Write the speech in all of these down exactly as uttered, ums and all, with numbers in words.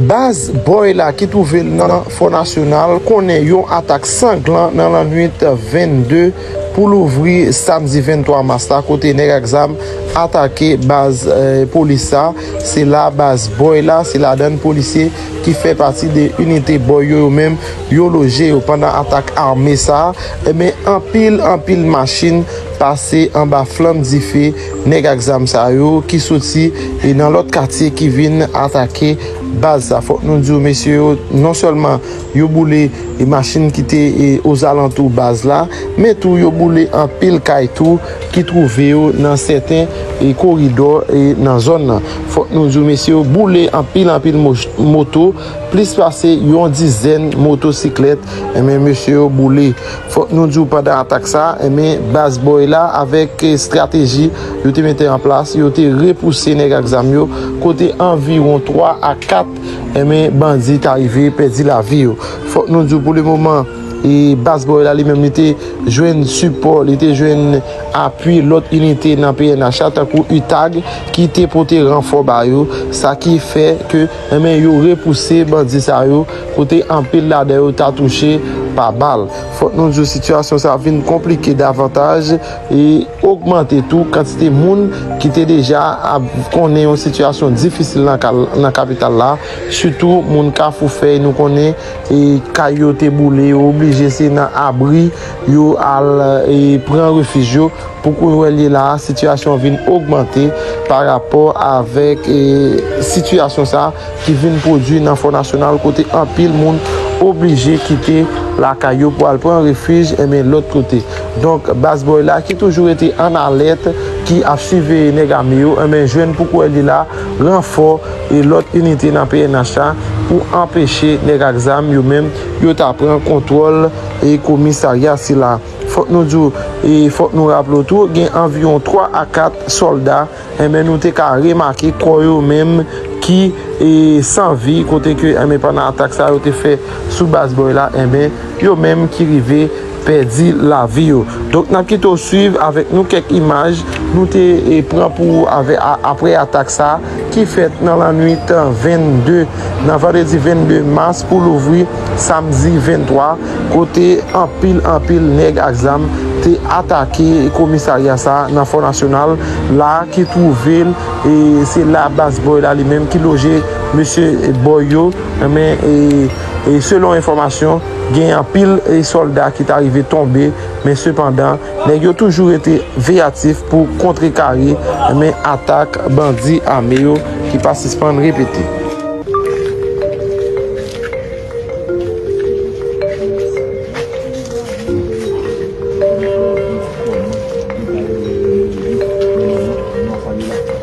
Baz Bòy la ki twouve l nan Fò Nasyonal konnen yon atak sanglan nan lannwit vennde pou louvri samdi venntwa mas la, kote nèg ak zam atake baz, eh, polis sa. Se la baz Bòy la, se ladann polisye ki fè pati de inite Bòy yo, yo menm, yo loje yo pandan atak ame sa. Ebyen, anpil, anpil machin pase anba flanm dife nèg ak zam sa yo ki soti, e, nan lòt katye ki vin atake baz sa. Fòk nou di w, mesye yo, non sèlman yo boule, e, machin ki te, e, ozalantou baz la, men tou yo boule anpil kay tou ki twouve yo nan sèten, e, koridò, e, nan zòn nan. Fòk nou di w, mesye yo boule anpil, anpil mo-, moto, plis pase yon dizèn motosiklèt, enben, mesye yo boule. Fòk nou di w, pandan atak sa, enben, baz Bòy la, avèk, e, estrateji yo te mete an plas, yo te repouse nèg ak zam yo, kote anviwon twa a kat, enben, bandi ta rive pèdi lavi yo. Fòk nou di w, pou le moman, e, baz Bòy la, li menm, li te jwenn sipò, li te jwenn apui lòt inite nan P N H la, tankou UTAG, ki te pote ranfò ba yo, sa ki fè ke, enben, yo repouse bandi sa yo, kote anpil ladan yo ta touche pa bal. Fòk nou di w, sitiyasyon sa vin konplike davantaj e ogmante tou kantite moun ki te deja ap konnen yon sitiyasyon difisil nan kal-, nan kapital la, sitou moun Kafou Fèy, nou konnen, e, kay yo te boule, yo oblije se nan abri yo al, e, pran refij yo. Pou kounye a la, sitiyasyon vin ogmante pa rapò avèk, e, sitiyasyon sa ki vin pwodui nan Fò Nasyonal, kote anpil moun oblije kite lakay yo pou al pran refij, enben, lòt kote. Donk, baz Bòy la, ki toujou rete an alèt, ki ap siveye nèg ame yo, enben, jwenn pou kounye a la ranfò e lòt inite nan P N H la pou anpeche nèg ak zam yo menm yo ta pran kontwòl e komisarya sila. Fòk nou di w, e fòk nou raple w tou, gen anviwon twa a kat sòlda, enben, nou te ka remake kò yo menm ki, e, san vi, kote ke, enben, pandan atak sa yo te fè sou baz Bòy la, enben, yo menm ki rive pèdi lavi yo. Donk, n ap kite w swiv avèk nou kèk imaj nou te, e, pran pou ou avè-, a-, apre atak sa ki fèt nan lannwit vennde, nan vandredi vennde mas pou louvri samdi venntwa, kote anpil, anpil nèg ak zam te atake komisarya sa nan Fò Nasyonal la ki twouve l, e se la baz Bòy la li menm ki loje mesye Bòy yo, men, e, e selon enfòmasyon, gen anpil, e, sòlda ki ta rive tonbe, men sepandan, nèg yo toujou rete veyatif pou kontrekare, men, atak bandi ame yo ki pa sispann repete.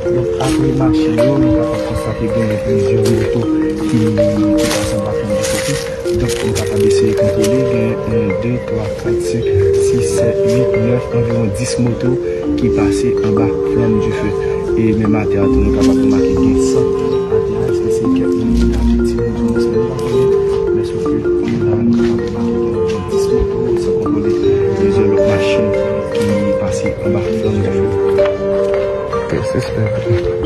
Donk, apre mache yo, nou kapab konstate genyen plizyè moto ki, ki pase anba flanm dife tou. Donk, nou kapab eseye kontwole, gen yon, de, twa, kat, senk, sis, sèt, uit, nèf, anviwon dis moto ki pase anba flanm dife. E menm atè a tou, nou kapab remake gen san atè a, èske se kèk moun ki aji, ti moun, ti moun, nou pa konnen, men sòf ke la, nou kapab remake gen dis moto, san konte plizyè lòt machin ki pase anba flanm dife. Ke sispann.